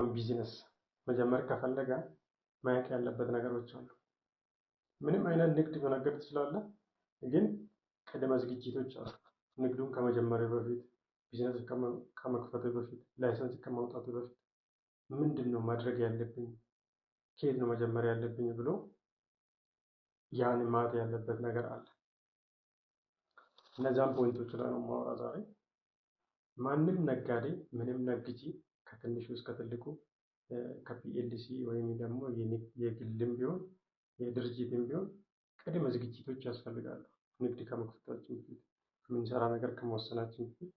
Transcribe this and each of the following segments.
ቢዝነስ መጀመር ከፈለገ ማየት ያለበት ነገሮች አሉ። ምንም አይነት ንግድ መነገድ ትችላለህ፣ ግን ቅድመ ዝግጅቶች አሉ። ንግዱን ከመጀመሪያ በፊት፣ ቢዝነስ ከመክፈቱ በፊት፣ license ከማውጣቱ በፊት ምንድን ነው ማድረግ ያለብኝ፣ ከየት ነው መጀመር ያለብኝ ብሎ ያን ማየት ያለበት ነገር አለ። እነዚያን point ኦች ላይ ነው የማወራ ዛሬ። ማንም ነጋዴ ምንም ነግጂ ከትንሹ እስከ ትልቁ፣ ከ PLC ወይም ደግሞ የግልም ቢሆን የድርጅትም ቢሆን ቅድመ ዝግጅቶች ያስፈልጋሉ። ንግድ ከመክፈታችን በፊት፣ የምንሰራ ነገር ከመወሰናችን በፊት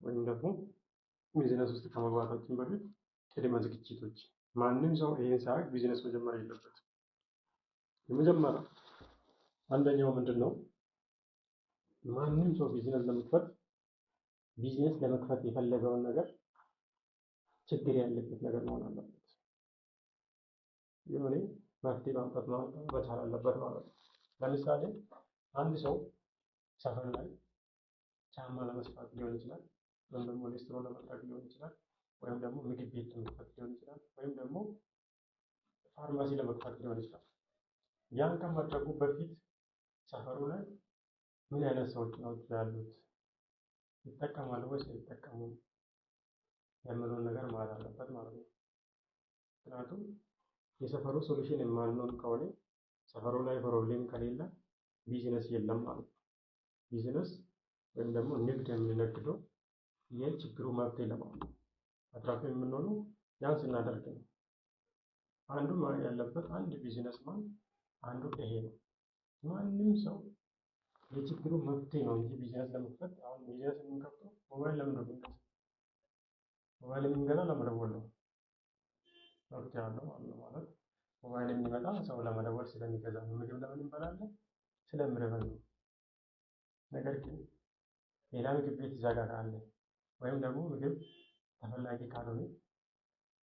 ወይም ደግሞ ቢዝነስ ውስጥ ከመግባታችን በፊት ቅድመ ዝግጅቶች፣ ማንም ሰው ይሄን ሳያውቅ ቢዝነስ መጀመር የለበትም። የመጀመሪያ አንደኛው ምንድን ነው? ማንም ሰው ቢዝነስ ለመክፈት የፈለገውን ነገር ችግር ያለበት ነገር መሆን አለበት። የሆነ መፍትሄ ማምጣት መቻል አለበት ማለት ነው። ለምሳሌ አንድ ሰው ሰፈር ላይ ጫማ ለመስፋት ሊሆን ይችላል፣ ወይም ደግሞ ሊስትሮ ለመጥረግ ሊሆን ይችላል፣ ወይም ደግሞ ምግብ ቤት ለመክፈት ሊሆን ይችላል፣ ወይም ደግሞ ፋርማሲ ለመክፈት ሊሆን ይችላል። ያን ከማድረጉ በፊት ሰፈሩ ላይ ምን አይነት ሰዎች ናቸው ያሉት፣ ይጠቀማሉ ወይስ አይጠቀሙም የሚለውን ነገር ማየት አለበት ማለት ነው። ምክንያቱም የሰፈሩ solution የማንሆን ከሆነ፣ ሰፈሩ ላይ problem ከሌለ ቢዝነስ የለም ማለት ነው። ቢዝነስ ወይም ደግሞ ንግድ የምንነግደው የችግሩ መፍትሄ ለማለት ነው። አትራፊ የምንሆነው ያን ስናደርግ ነው። አንዱ ማወቅ ያለበት አንድ businessman አንዱ ይሄ ነው። ማንም ሰው የችግሩ መፍትሄ ነው እንጂ ቢዝነስ ለመክፈት፣ አሁን ቢዝነስ የምንከፍተው ሞባይል ለምን ነው የምንገዛው? ሞባይል የምንገዛው ለመደወል ነው። መፍትሄ አለው ማለት ነው። ማለት ሞባይል የሚመጣ ሰው ለመደወል ስለሚገዛ ነው። ምግብ ለምን እንበላለን? ስለሚርበን ነው። ነገር ግን ሌላ ምግብ ቤት እዛ ጋር ካለ ወይም ደግሞ ምግብ ተፈላጊ ካልሆነ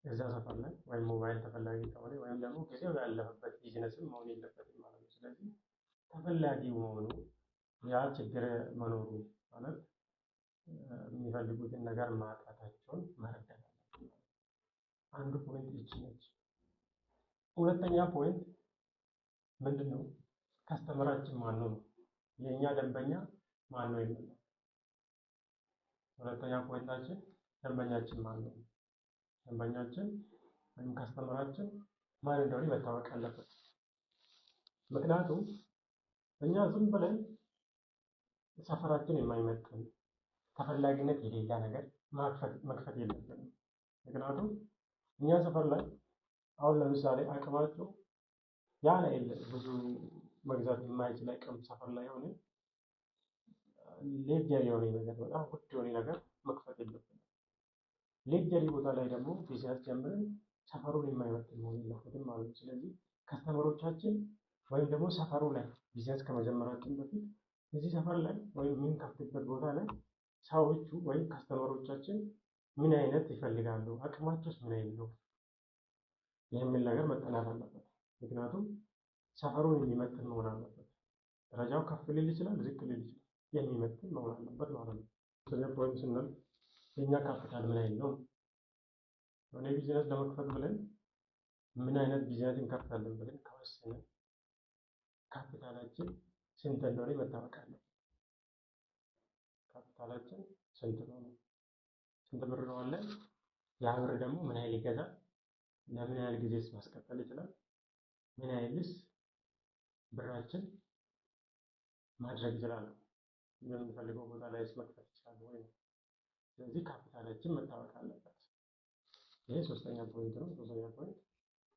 እዛ ሰፈር ላይ፣ ወይም ሞባይል ተፈላጊ ከሆነ ወይም ደግሞ ጊዜው ያለፈበት ቢዝነስም መሆን የለበትም ማለት ነው። ስለዚህ ተፈላጊው መሆኑ፣ ያ ችግር መኖሩ፣ ማለት የሚፈልጉትን ነገር ማጣታቸውን መረዳት አለብን። አንዱ point ይቺ ነች። ሁለተኛ point ምንድን ነው? Customer ኣችን ማን ነው? የእኛ ደንበኛ ማን ነው የሚለው። ሁለተኛ point ኣችን ደንበኛችን ማን ነው? ደንበኛችን ወይም customer ኣችን ማን እንደሆነ መታወቅ አለበት። ምክንያቱም እኛ ዝም ብለን ሰፈራችን የማይመጥን፣ ተፈላጊነት የሌለ ነገር መክፈት የለብንም። ምክንያቱም እኛ ሰፈር ላይ አሁን ለምሳሌ አቅማቸው ያን ያህል ብዙ መግዛት የማይችል አቅም ሰፈር ላይ ሆነ luxury የሆነ ነገር፣ በጣም ውድ የሆነ ነገር መክፈት የለብንም። Luxury ቦታ ላይ ደግሞ ቢዝነስ ጀምረን ሰፈሩን የማይመጥን መሆን የለበትም ማለት ነው። ስለዚህ customer ኦቻችን ወይም ደግሞ ሰፈሩ ላይ ቢዝነስ ከመጀመራችን በፊት እዚህ ሰፈር ላይ ወይም የምንከፍትበት ቦታ ላይ ሰዎቹ ወይም customer ኦቻችን ምን አይነት ይፈልጋሉ፣ አቅማቸውስ ምን አይነት ነው የሚል ነገር መጠናት አለበት። ምክንያቱም ሰፈሩን የሚመጥን መሆን አለበት። ደረጃው ከፍ ሊል ይችላል፣ ዝቅ ሊል ይችላል። የሚመጥን መሆን አለበት ማለት ነው። ሶስተኛ point ስንል የእኛ ካፒታል ምን አይነት ነው? የሆነ ቢዝነስ ለመክፈት ብለን፣ ምን አይነት ቢዝነስ እንከፍታለን ብለን ከወሰንን ካፒታላችን ስንት እንደሆነ መታወቅ አለበት። ካፒታላችን ስንት ነው? ስንት ብር ነው አለ? ያ ብር ደግሞ ምን ያህል ይገዛል? ለምን ያህል ጊዜስ ማስቀጠል ይችላል? ምን ያህልስ ብራችን ማድረግ ይችላል? የምንፈልገው ቦታ ላይስ መክፈት ይችላል ወይ? ስለዚህ ካፒታላችን መታወቅ አለበት። ይሄ ሶስተኛ point ነው። ሶስተኛ point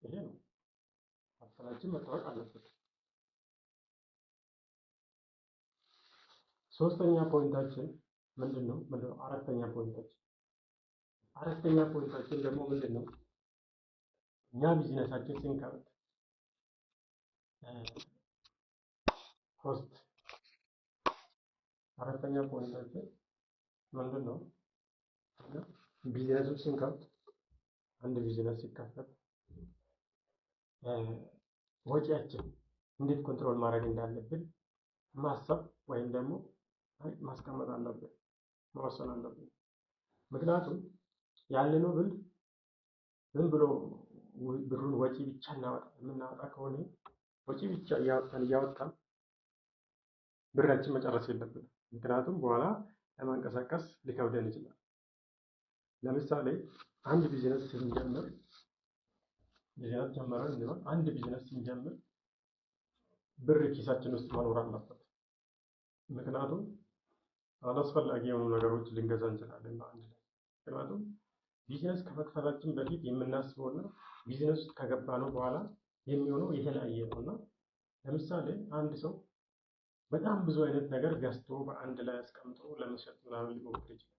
ይሄ ነው። ካፒታላችን መታወቅ አለበት። ሶስተኛ point ኣችን ምንድን ነው? ምንድን ነው? አራተኛ point ኣችን ደግሞ ምንድን ነው? እኛ ቢዝነሳችን ስንከፍት cost፣ አራተኛ point ኣችን ምንድን ነው? ቢዝነሱን ስንከፍት፣ አንድ ቢዝነስ ሲከፈት ወጪያችን እንዴት control ማድረግ እንዳለብን ማሰብ ወይም ደግሞ ማስቀመጥ አለብን፣ መወሰን አለብን። ምክንያቱም ያለነው ብር ዝም ብሎ ብሩን ወጪ ብቻ የምናወጣ ከሆነ ወጪ ብቻ እያወጣን እያወጣን ብራችን መጨረስ የለብንም። ምክንያቱም በኋላ ለማንቀሳቀስ ሊከብደን ይችላል። ለምሳሌ አንድ ቢዝነስ ስንጀምር ቢዝነስ ጀመረን እንበል። አንድ ቢዝነስ ስንጀምር ብር ኪሳችን ውስጥ መኖር አለበት። ምክንያቱም አላስፈላጊ የሆኑ ነገሮች ልንገዛ እንችላለን በአንድ ላይ። ምክንያቱም ቢዝነስ ከመክፈታችን በፊት የምናስበውና ቢዝነስ ውስጥ ከገባነው በኋላ የሚሆነው የተለያየ ነው እና ለምሳሌ አንድ ሰው በጣም ብዙ አይነት ነገር ገዝቶ በአንድ ላይ አስቀምጦ ለመሸጥ ምናምን ሊሞክር ይችላል።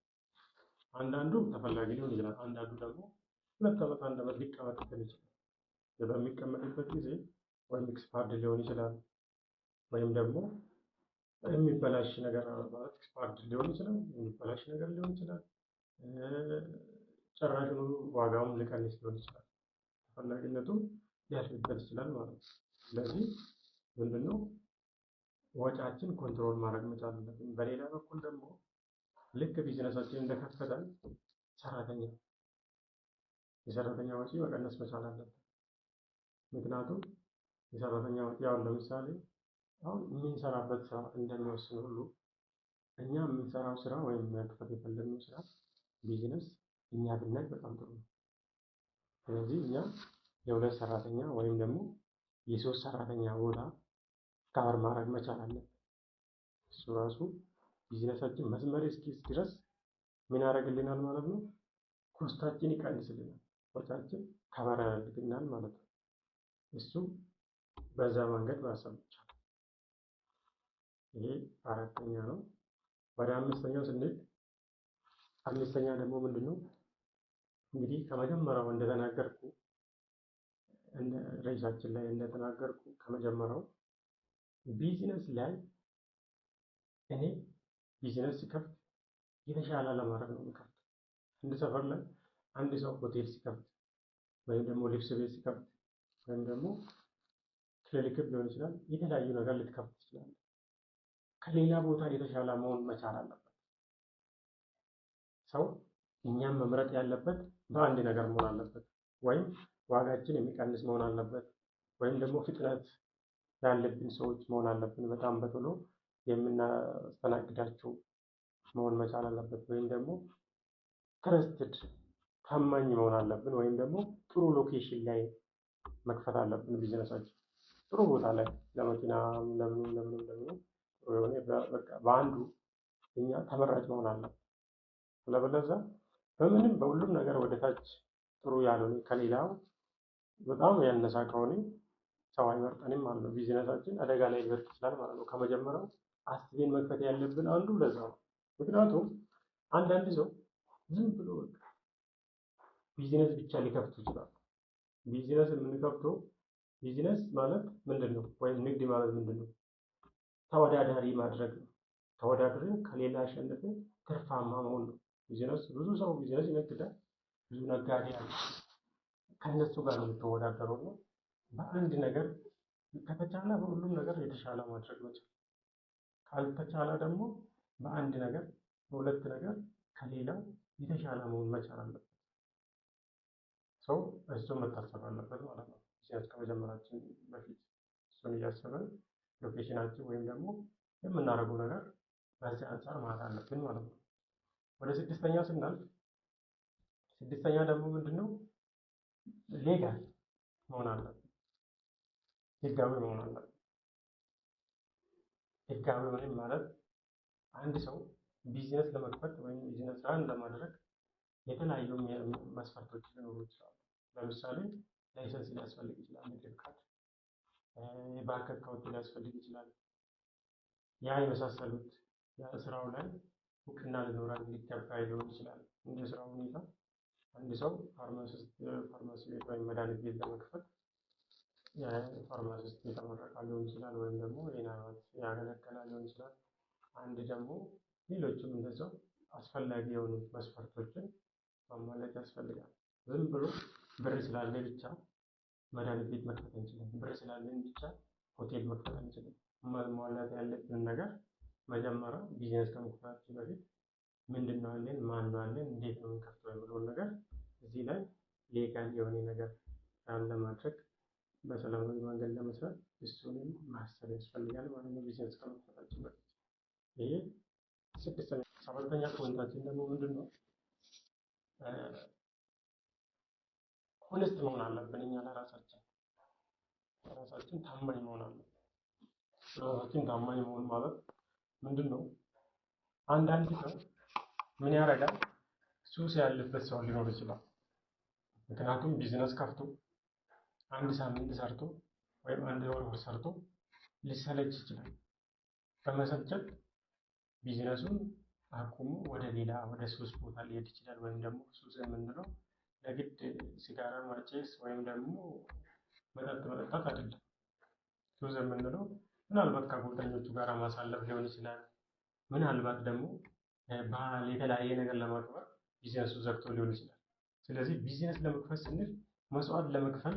አንዳንዱ ተፈላጊ ሊሆን ይችላል። አንዳንዱ ደግሞ 2 ዓመት 1 ዓመት ሊቀመጥብን ይችላል። በሚቀመጥበት ጊዜ ወይም expired ሊሆን ይችላል ወይም ደግሞ የሚበላሽ ነገር ማለት expired ሊሆን ይችላል፣ የሚበላሽ ነገር ሊሆን ይችላል። ጭራሹኑ ዋጋውም ሊቀንስ ሊሆን ይችላል። ተፈላጊነቱ ሊያልፍበት ይችላል ማለት ነው። ስለዚህ ምንድነው ወጪያችን control ማድረግ መቻል አለብን። በሌላ በኩል ደግሞ ልክ ቢዝነሳችን እንደከፈተን ሰራተኛ የሰራተኛ ወጪ መቀነስ መቻል አለብን። ምክንያቱም የሰራተኛ ወጪ አሁን ለምሳሌ አሁን የምንሰራበት ስራ እንደሚወስን ሁሉ እኛ የምንሰራው ስራ ወይም መክፈት የፈለግነው ስራ ቢዝነስ እኛ ብናይ በጣም ጥሩ ነው። ስለዚህ እኛ የ2 ሰራተኛ ወይም ደግሞ የ3 ሰራተኛ ቦታ cover ማድረግ መቻል አለብን። እሱ ራሱ ቢዝነሳችን መስመር እስኪይዝ ድረስ ምን ያደርግልናል ማለት ነው? cost ኣችን ይቀንስልናል፣ ወጪያችን cover ያደርግልናል ማለት ነው። እሱ በዛ መንገድ ማሰብ ይቻላል። ይሄ አራተኛ ነው። ወደ አምስተኛው ስንሄድ አምስተኛ ደግሞ ምንድነው? እንግዲህ ከመጀመሪያው እንደተናገርኩ እንደ ርዕሳችን ላይ እንደተናገርኩ ከመጀመሪያው ቢዝነስ ላይ እኔ ቢዝነስ ሲከፍት የተሻለ ለማድረግ ነው የምከፍተው። አንድ ሰፈር ላይ አንድ ሰው ሆቴል ሲከፍት ወይም ደግሞ ልብስ ቤት ሲከፍት ወይም ደግሞ ክሊኒክም ሊሆን ይችላል፣ የተለያዩ ነገር ልትከፍት ትችላለህ። ከሌላ ቦታ የተሻለ መሆን መቻል አለበት። ሰው እኛም መምረጥ ያለበት በአንድ ነገር መሆን አለበት፣ ወይም ዋጋችን የሚቀንስ መሆን አለበት፣ ወይም ደግሞ ፍጥነት ያለብን ሰዎች መሆን አለብን። በጣም በቶሎ የምናስተናግዳቸው መሆን መቻል አለበት፣ ወይም ደግሞ trusted ታማኝ መሆን አለብን፣ ወይም ደግሞ ጥሩ location ላይ መክፈት አለብን። ቢዝነሳችን ጥሩ ቦታ ላይ ለመኪና ለምኑ ለምኑ ለምኑ ጥሩ የሆነ በቃ በአንዱ እኛ ተመራጭ መሆን አለብን። አለበለዚያ በምንም በሁሉም ነገር ወደ ታች ጥሩ ያልሆነ ከሌላው በጣም ያነሳ ከሆነ ሰው አይመርጠንም ማለት ነው። ቢዝነሳችን አደጋ ላይ ሊወድቅ ይችላል ማለት ነው። ከመጀመሪያው አስበን መክፈት ያለብን አንዱ ለዛ ነው። ምክንያቱም አንዳንድ ሰው ዝም ብሎ በቃ ቢዝነስ ብቻ ሊከፍቱ ይችላል። ቢዝነስ የምንከፍተው ቢዝነስ ማለት ምንድነው? ወይም ንግድ ማለት ምንድነው? ተወዳዳሪ ማድረግ ነው። ተወዳድረን ከሌላ አሸንፈን ትርፋማ መሆን ነው። ቢዝነስ ብዙ ሰው ቢዝነስ ይነግዳል፣ ብዙ ነጋዴ አለ። ከነሱ ጋር ነው የምትወዳደረው እና በአንድ ነገር ከተቻለ በሁሉም ነገር የተሻለ ማድረግ መቻል፣ ካልተቻለ ደግሞ በአንድ ነገር በሁለት ነገር ከሌላው የተሻለ መሆን መቻል አለበት። ሰው እሱ መታሰብ አለበት ማለት ነው። ቢዝነስ ከመጀመራችን በፊት እሱን እያሰብን location ኣችን ወይም ደግሞ የምናደርገው ነገር በዚህ አንፃር ማለት አለብን ማለት ነው። ወደ ስድስተኛ ስናልፍ ስድስተኛ ደግሞ ምንድነው? legal መሆን አለብን። ህጋዊ መሆን አለብን። ህጋዊ ወይም ማለት አንድ ሰው ቢዝነስ ለመክፈት ወይም ቢዝነስ run ለማድረግ የተለያዩ መስፈርቶች ሊኖሩ ይችላሉ። ለምሳሌ license ሊያስፈልግ ይችላል፣ ንግድ ፍቃድ፣ የባንክ account ሊያስፈልግ ይችላል። ያ የመሳሰሉት ስራው ላይ እውቅና ሊኖረን ሊገባ ሊሆን ይችላል። እንደ ስራው ሁኔታ አንድ ሰው pharmacist ፋርማሲ ቤት ወይም መድኃኒት ቤት ለመክፈት pharmacist የተመረቀ ሊሆን ይችላል፣ ወይም ደግሞ ሌላ ያገለገለ ሊሆን ይችላል። አንድ ደግሞ ሌሎችም እንደዛው አስፈላጊ የሆኑ መስፈርቶችን ማሟላት ያስፈልጋል። ዝም ብሎ ብር ስላለ ብቻ መድኃኒት ቤት መክፈት አንችልም። ብር ስላለን ብቻ ሆቴል መክፈት አንችልም። ማሟላት ያለብን ነገር መጀመሪያ ቢዝነስ ከመክፈታችን በፊት ምንድነው ያለን፣ ማን ነው ያለን፣ እንዴት ነው የምንከፍተው የሚለውን ነገር እዚህ ላይ Legal የሆነ ነገር ለማድረግ፣ በሰላማዊ መንገድ ለመስራት እሱንም ማሰብ ያስፈልጋል ማለት ነው። ቢዝነስ ከመክፈታችን በፊት ይሄ ስድስተኛ። ሰባተኛ point ኣችን ደግሞ ምንድን ነው? Honest መሆን አለብን። እኛ ለራሳችን ታማኝ መሆን አለብን። ለራሳችን ታማኝ መሆን ማለት ምንድን ነው? አንዳንድ ሰው ምን ያደርጋል? ሱስ ያለበት ሰው ሊኖር ይችላል። ምክንያቱም ቢዝነስ ከፍቶ አንድ ሳምንት ሰርቶ ወይም አንድ ወር ሰርቶ ሊሰለች ይችላል። በመሰልቸት ቢዝነሱን አቁሞ ወደ ሌላ ወደ ሱስ ቦታ ሊሄድ ይችላል። ወይም ደግሞ ሱስ የምንለው ለግድ ሲጋራ ማጨስ ወይም ደግሞ መጠጥ መጠጣት አይደለም። ሱስ የምንለው ምናልባት ከጓደኞቹ ጋር ማሳለፍ ሊሆን ይችላል። ምናልባት ደግሞ በዓል የተለያየ ነገር ለማክበር ቢዝነሱ ዘግቶ ሊሆን ይችላል። ስለዚህ ቢዝነስ ለመክፈት ስንል መስዋዕት ለመክፈል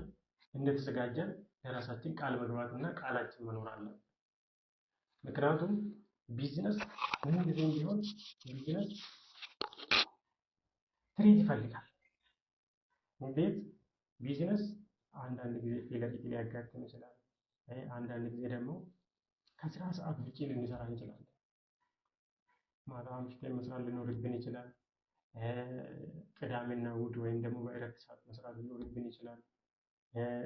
እንደተዘጋጀን ለራሳችን ቃል መግባት እና ቃላችን መኖር አለብን። ምክንያቱም ቢዝነስ ምን ጊዜም ቢሆን ቢዝነስ threat ይፈልጋል። እንዴት? ቢዝነስ አንዳንድ ጊዜ failure ሊያጋጥም ይችላል። አንዳንድ ጊዜ ደግሞ ከስራ ሰዓት ውጪ ልንሰራ እንችላለን። ማታ አምሽተን መስራት ሊኖርብን ይችላል። ቅዳሜና እሑድ ወይም ደግሞ በእረፍት ሰዓት መስራት ሊኖርብን ይችላል።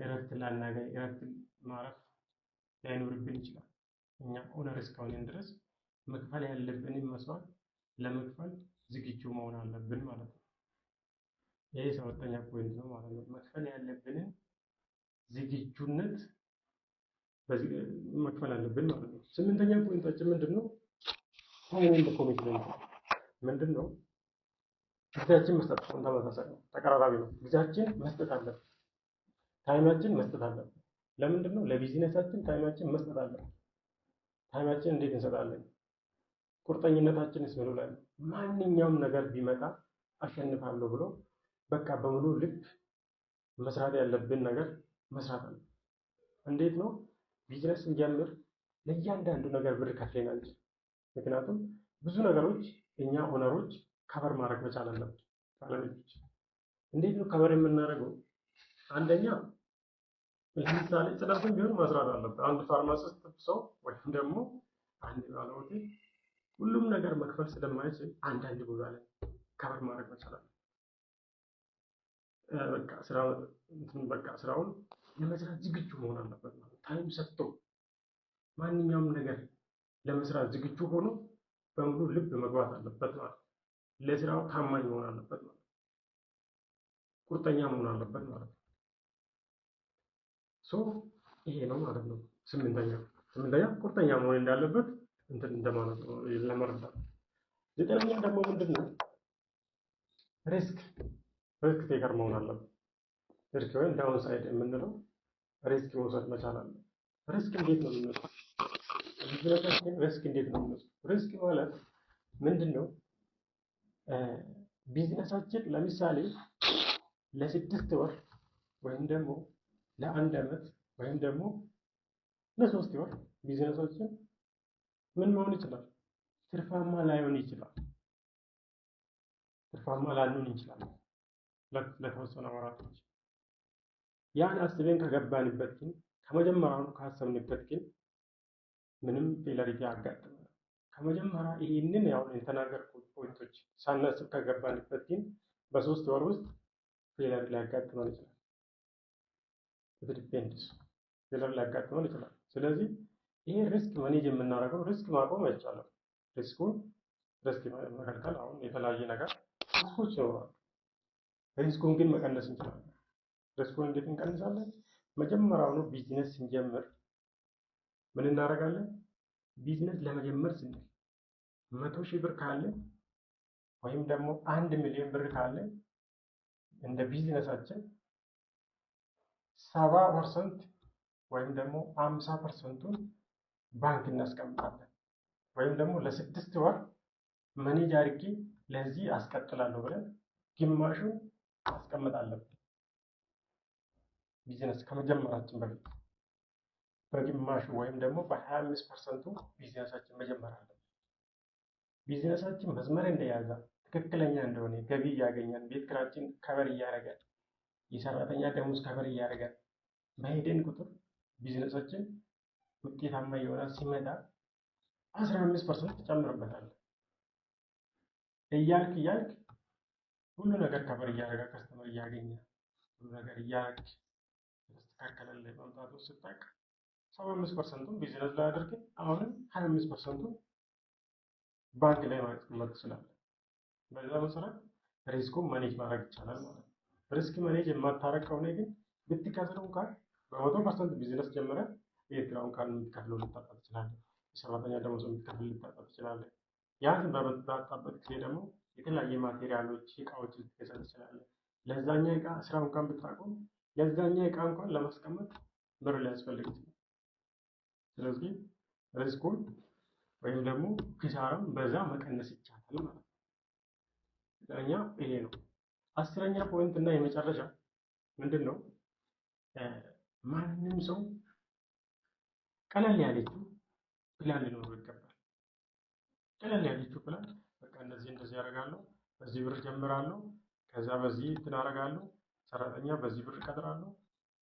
እረፍት ላናገኝ፣ እረፍት ማረፍ ላይኖርብን ይችላል። እኛ owner እስከሆንን ድረስ መክፈል ያለብንን መስዋዕት ለመክፈል ዝግጁ መሆን አለብን ማለት ነው። ይሄ ሰባተኛ point ነው ማለት ነው። መክፈል ያለብንን ዝግጁነት መክፈል አለብን ማለት ነው። ስምንተኛ point ኣችን ምንድን ነው? Time and commitment ምንድን ነው? ጊዜያችን መስጠት ተመሳሳይ ነው፣ ተቀራራቢ ነው። ጊዜያችን መስጠት አለብን። Time ኣችን መስጠት አለብን። ለምንድን ነው? ለቢዝነሳችን time ኣችን መስጠት አለብን። Time ኣችን እንዴት እንሰጣለን? ቁርጠኝነታችንስ ምኑ ላይ ነው? ማንኛውም ነገር ቢመጣ አሸንፋለሁ ብሎ በቃ በሙሉ ልብ መስራት ያለብን ነገር መስራት አለብን። እንዴት ነው? ቢዝነስ ስንጀምር ለእያንዳንዱ ነገር ብር ከፍለን አንችልም። ምክንያቱም ብዙ ነገሮች እኛ owner ኦች cover ማድረግ መቻል አለብን። ባለቤቶች እንዴት ነው cover የምናደርገው? አንደኛ ለምሳሌ ጽዳትም ቢሆን መስራት አለብን። አንድ pharmacist ሰው ወይም ደግሞ አንድ ባለ ሆቴል ሁሉም ነገር መክፈል ስለማይችል አንዳንድ ቦታ ላይ cover ማድረግ መቻል አለብን። በቃ ስራ በቃ ስራውን ለመስራት ዝግጁ መሆን አለበት ማለት time ሰጥቶ ማንኛውም ነገር ለመስራት ዝግጁ ሆኖ በሙሉ ልብ መግባት አለበት ማለት ነው። ለስራው ታማኝ መሆን አለበት ማለት ነው። ቁርጠኛ መሆን አለበት ማለት ነው። So ይሄ ነው ማለት ነው። ስምንተኛ ቁርጠኛ መሆን እንዳለበት እንትን እንደማለት ነው ለመረዳት። ዘጠነኛ ደግሞ ምንድን ነው? Risk taker መሆን አለበት። Risk ወይም downside የምንለው risk መውሰድ መቻል አለ። Risk እንዴት ነው የምንወስደው? ቢዝነሳችን risk እንዴት ነው የምንወስደው? Risk ማለት ምንድን ነው? ቢዝነሳችን ለምሳሌ ለ6 ወር ወይም ደግሞ ለአንድ ዓመት ወይም ደግሞ ለ3 ወር ቢዝነሳችን ምን መሆን ይችላል? ትርፋማ ላይሆን ይችላል። ትርፋማ ላንሆን እንችላለን ለተወሰነ ወራቶች። ያን አስበን ከገባንበት ግን፣ ከመጀመሪያውኑ ካሰብንበት ግን ምንም failure አያጋጥመንም። ከመጀመሪያ ይህንን ያው የተናገርኩት point ኦች ሳናስብ ከገባንበት ግን በ3 ወር ውስጥ failure ሊያጋጥመን ይችላል። Depends፣ failure ሊያጋጥመን ይችላል። ስለዚህ ይሄ risk manage የምናደርገው፣ risk ማቆም አይቻልም። Risk ኡን risk መከልከል አሁን የተለያየ ነገር risk ኦች ይኖራሉ። Risk ኡን ግን መቀነስ እንችላለን። Risk ኡን እንዴት እንቀንሳለን? መጀመሪያውኑ ቢዝነስ ስንጀምር ምን እናደርጋለን? ቢዝነስ ለመጀመር ስንል 100,000 ብር ካለ ወይም ደግሞ 1 ሚሊዮን ብር ካለ እንደ ቢዝነሳችን 70% ወይም ደግሞ 50% ኡን ባንክ እናስቀምጣለን። ወይም ደግሞ ለ6 ወር manage አድርጌ ለዚህ አስቀጥላለሁ ብለን ግማሹን ማስቀመጥ አለብን። ቢዝነስ ከመጀመራችን በፊት በግማሹ ወይም ደግሞ በ25% ኡ ቢዝነሳችን መጀመር አለብን። ቢዝነሳችን መስመር እንደያዘ፣ ትክክለኛ እንደሆነ፣ ገቢ እያገኘን፣ ቤት ኪራያችን cover እያደረገን የሰራተኛ ደሞዝ cover እያደረገ በሄደን ቁጥር ቢዝነሳችን ውጤታማ እየሆነ ሲመጣ 15% ትጨምርበታለህ። እያልክ እያልክ ሁሉ ነገር cover እያደረገ፣ customer እያገኘ፣ ሁሉ ነገር እያደረግ የተስተካከለልህ መምጣቱ ስታቅ 75%ቱን ቢዝነስ ላይ አድርገህ አሁንም 25%ቱን ባንክ ላይ ማስቀመጥ ትችላለህ። በዛ መሰረት risk ኡን manage ማድረግ ይቻላል ማለት ነው። Risk manage የማታረግ ከሆነ ግን ብትከስር እንኳን በ100% ቢዝነስ ጀምረህ ቤት ኪራዩን እንኳን የምትከፍለው ልታጣ ትችላለህ። የሰራተኛ ደመወዝ የምትከፍል ልታጣ ትችላለህ። ያን በምታጣበት ጊዜ ደግሞ የተለያየ material ኦች፣ እቃዎች ልትገዛ ትችላለህ። ለዛኛ እቃ ስራ እንኳን ብታቆም ለዛኛ እቃ እንኳን ለማስቀመጥ ብር ሊያስፈልግ ይችላል። ስለዚህ risk ኡን ወይም ደግሞ ኪሳራውን በዛ መቀነስ ይቻላል ማለት ነው። ዘጠነኛ ይሄ ነው። 10ኛ point እና የመጨረሻ ምንድን ነው? ማንም ሰው ቀለል ያለችው ፕላን ሊኖረው ይገባል። ቀለል ያለችው ፕላን በቃ እንደዚህ እንደዚህ ያደርጋለሁ፣ በዚህ ብር ጀምራለሁ፣ ከዛ በዚህ እንትን አደርጋለሁ፣ ሰራተኛ በዚህ ብር እቀጥራለሁ፣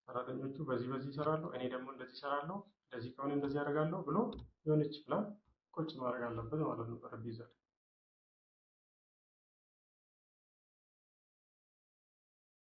ሰራተኞቹ በዚህ በዚህ ይሰራሉ፣ እኔ ደግሞ እንደዚህ እሰራለሁ፣ እንደዚህ ከሆነ እንደዚህ ያደርጋለሁ ብሎ የሆነች ፕላን ቁጭ ማድረግ አለበት ማለት ነው ጠረጴዛ ላይ።